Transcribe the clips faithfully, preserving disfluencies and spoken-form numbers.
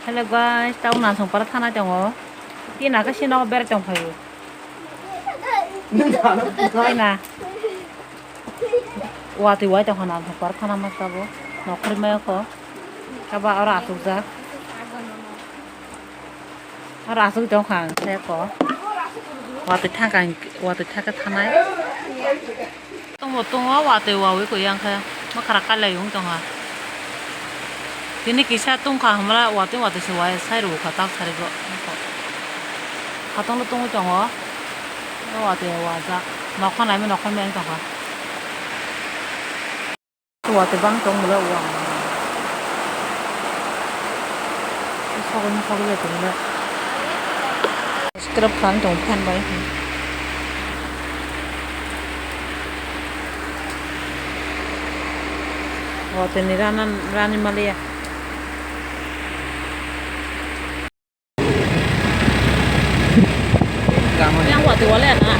Hello guys, tamo Nansongpara thanai tongo. Tina khe sino berai tong phaio. Nwng sana bukhai. Tina. Watwi wai tongkha Nansongpara thana ma tabuk. Nokhorwi maya kho. Kaba oro achukjak. Oro achuk tongkha ang khe kho. Watwi thangkha ang, watwi thangkhe thanai. Tongbo tongo, watwi wawi koi yang khe. Mwkhra kailai wng tongkha. Tini kisa tongkha hwnba watwi watwi se wai sai rwkha tak sari bo. Khatungno tongwi tongo. Watwi wajak. Nokha naimani nokha meng tongkha. Watwi bang tong bwle wang. Sogwi sogwi le tong le. Scrub khan tong fan bai. Watwi ni rana rani maliya. Yang watwi wale na.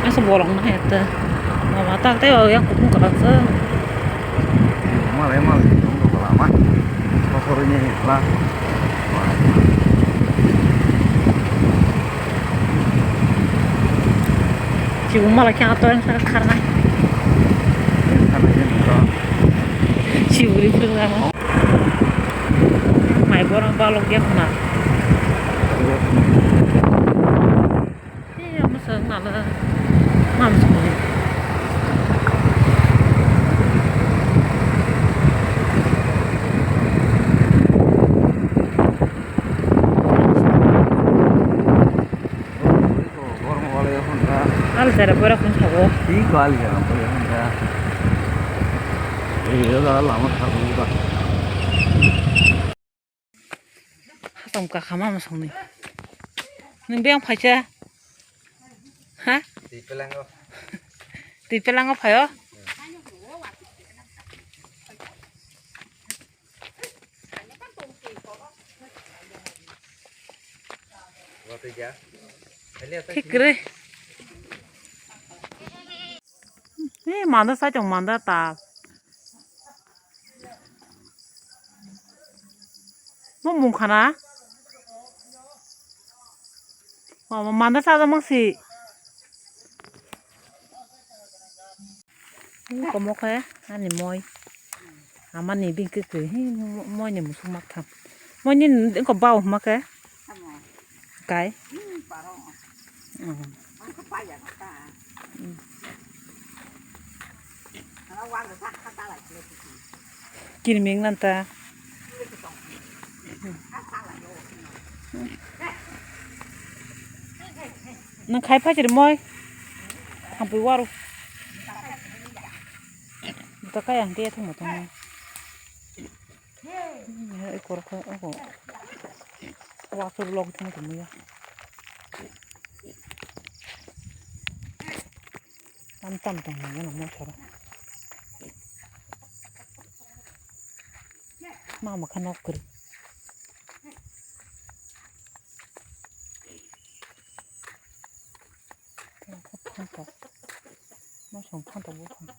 Asa bolong na hete. Mama tak tei o yang kupung kalak se. Malai malai tong ko lama. Kokori ni la. Chibung malai kya to yang sa karna. Chiburi pura. Mai borok balok ya khuna. Iya, masa ngala. Mam sini. Al jara borok wng sabo. Twi ko al jara borok wng kha. Ei, ei, lama kha. Hatam kakha ma mwswkni. Nwng biyang phaisa? Ha? Twi pelango. Twi pelango phaio? Watwi ja. Khikre. Ni manda sai tong manda ta. Mo mung khana. Mo manda sa mung si. Komo khe ani moi. Amani bini kwtwi hi mo-, moini musuk mak tham. Moini ko bau hma khe? Kai? Mm. Kirming nanta. Nang khai phai chiri moi. Hampui waru. Buta kaya hingke yathong motong. Ekor khe oko. Wasur log thang thang ya. Tam tam tong ya na mo chara. Mama kha nok kri. Phantok. Mosong phantok buphang.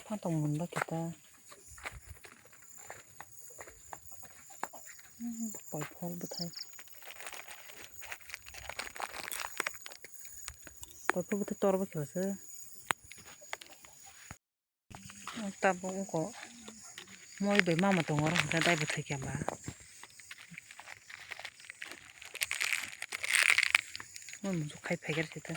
Phantok mwnba kita. Koiphol bwthai. Koiphol bwthai torbo khe se. Tabuk oko moi bai mama tongo, oro hwnkhe daibo thwikhe ba. Moi muchuk khai phaikhe site.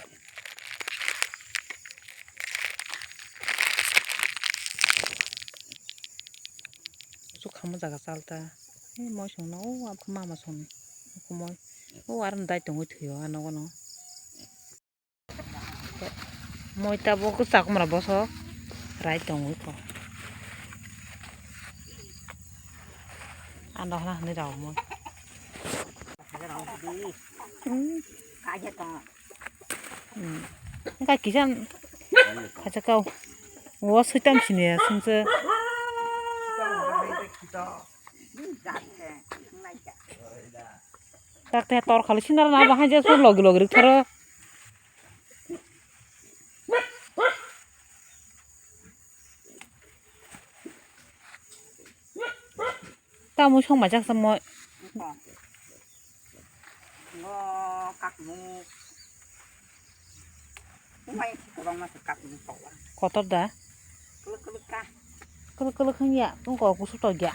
Muchuk khamma jaga chalta. Moi songno o mama song moi o aro dai tongwi thwio a nogo no. Moi tabuk chakumra bosok rai tongwi kho. Ano hana hwnwi rao moi. Hmm. Hmm. Engka kisa khacha kau. Wo switam sini ya sungse. Tak te tor khali sinar na bahai je sur logi logi riktharo. Tamo song mai jak samoi. Ngo kakmuk. Umai kwbangma se kakmuk kowa. Kotor da? Kwlwk kwlwk ka. Kwlwk kwlwk wng ya, wng kok kusu tok ya.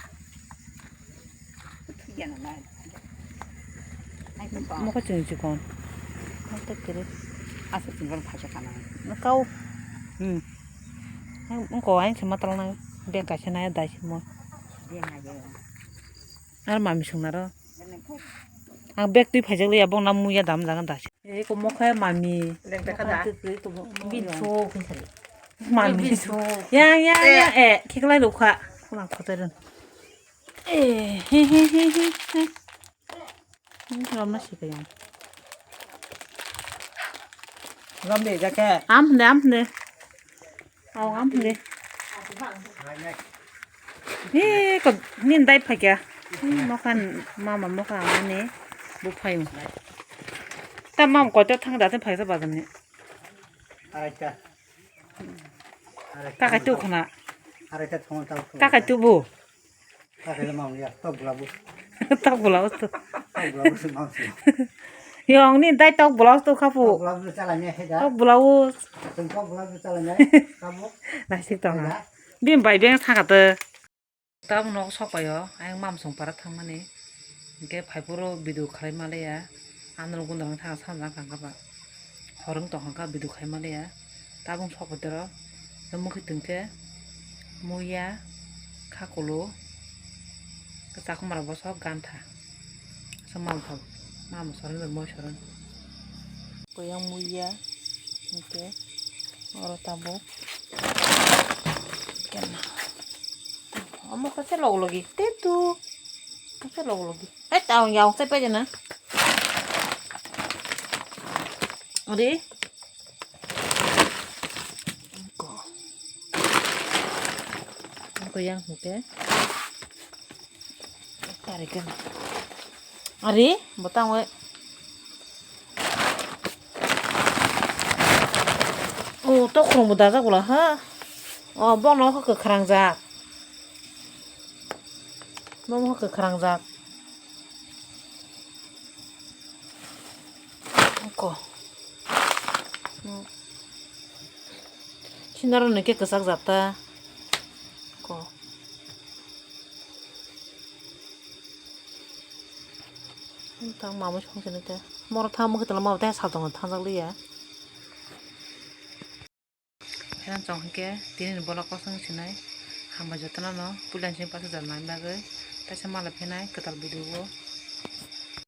Thwi ya nang nai. Ai ko. Mokho chwng chikon. Mokho kwrwi. Asa chwng gon phaisa kana. Kau. Hmm. Wng kok ayang se matal nang. Beng kaisa nai dai se mo. Beng nai. Ar mami sung naro. Ang bag twi phaijak liya, bong na muya dam jaga da. Eko mokhe mami. Lengpe kha da. Mami. Yang, yang, yang, eh, khiklai rukha. Kulang khotai ron. Eh, he, he, he, he, he. Ramna sikayang. Rambe jake. Am hne, am hne. Aw, ngam hwnde. He, ko, nin dai phai kya. He, mokhan, mama mokhan ani bu phayu. Ta mam ko to thang da te phai sa ba ni. Araita. Ka kai tu khona. Araita thong ta. Ka kai tu bu. Ka kai ma ya, tok bula bu. Tok bula bu tu. Tok bula bu se ma se. Yong ni dai tok blouse to khapu. Tok blouse chala nya he da. Tok blouse. Tok blouse chala nya. Kamu. Naisik tong ha. Bini bai beng thang kha te. Tabuk nok sok paio, ayang mam song para thang mani. Hingke phai phuru video khlai ma le ya. Andro gundra thang sanjang kang kha ba. Horong tong kha video khai ma le ya. Tabuk sok pai tero. Mukhi tong khe muya, khakulu, kwchak mara bosok gantha. Sa mam thok, mam soron bai moi soron. Koyang muya, hingke oro tabuk. Kena. Omo kaisa log logi, tetu. Kaisa log logi. Hai, taung yaung sai pai jana. Ori. Ko. Ko yang hingke. Tarikan. Ari, botang we. Oh, to khurung bo dajak bwla ha. Oh, bono khe kwkhwrang jak. Bono khe kwkhwrang jak. Ko. Sinaro nike kwchak jak ta. Ko. Tang mamo song sini te. Moro tang mukhe tala mamo te sal tongo thangjak liya. Khe chong hwnkhe tini ni vlog kosong sinai. Hambai jotono no puila ni simi paithak jal nai bagwi. Teisa mala phinai kwtal video o.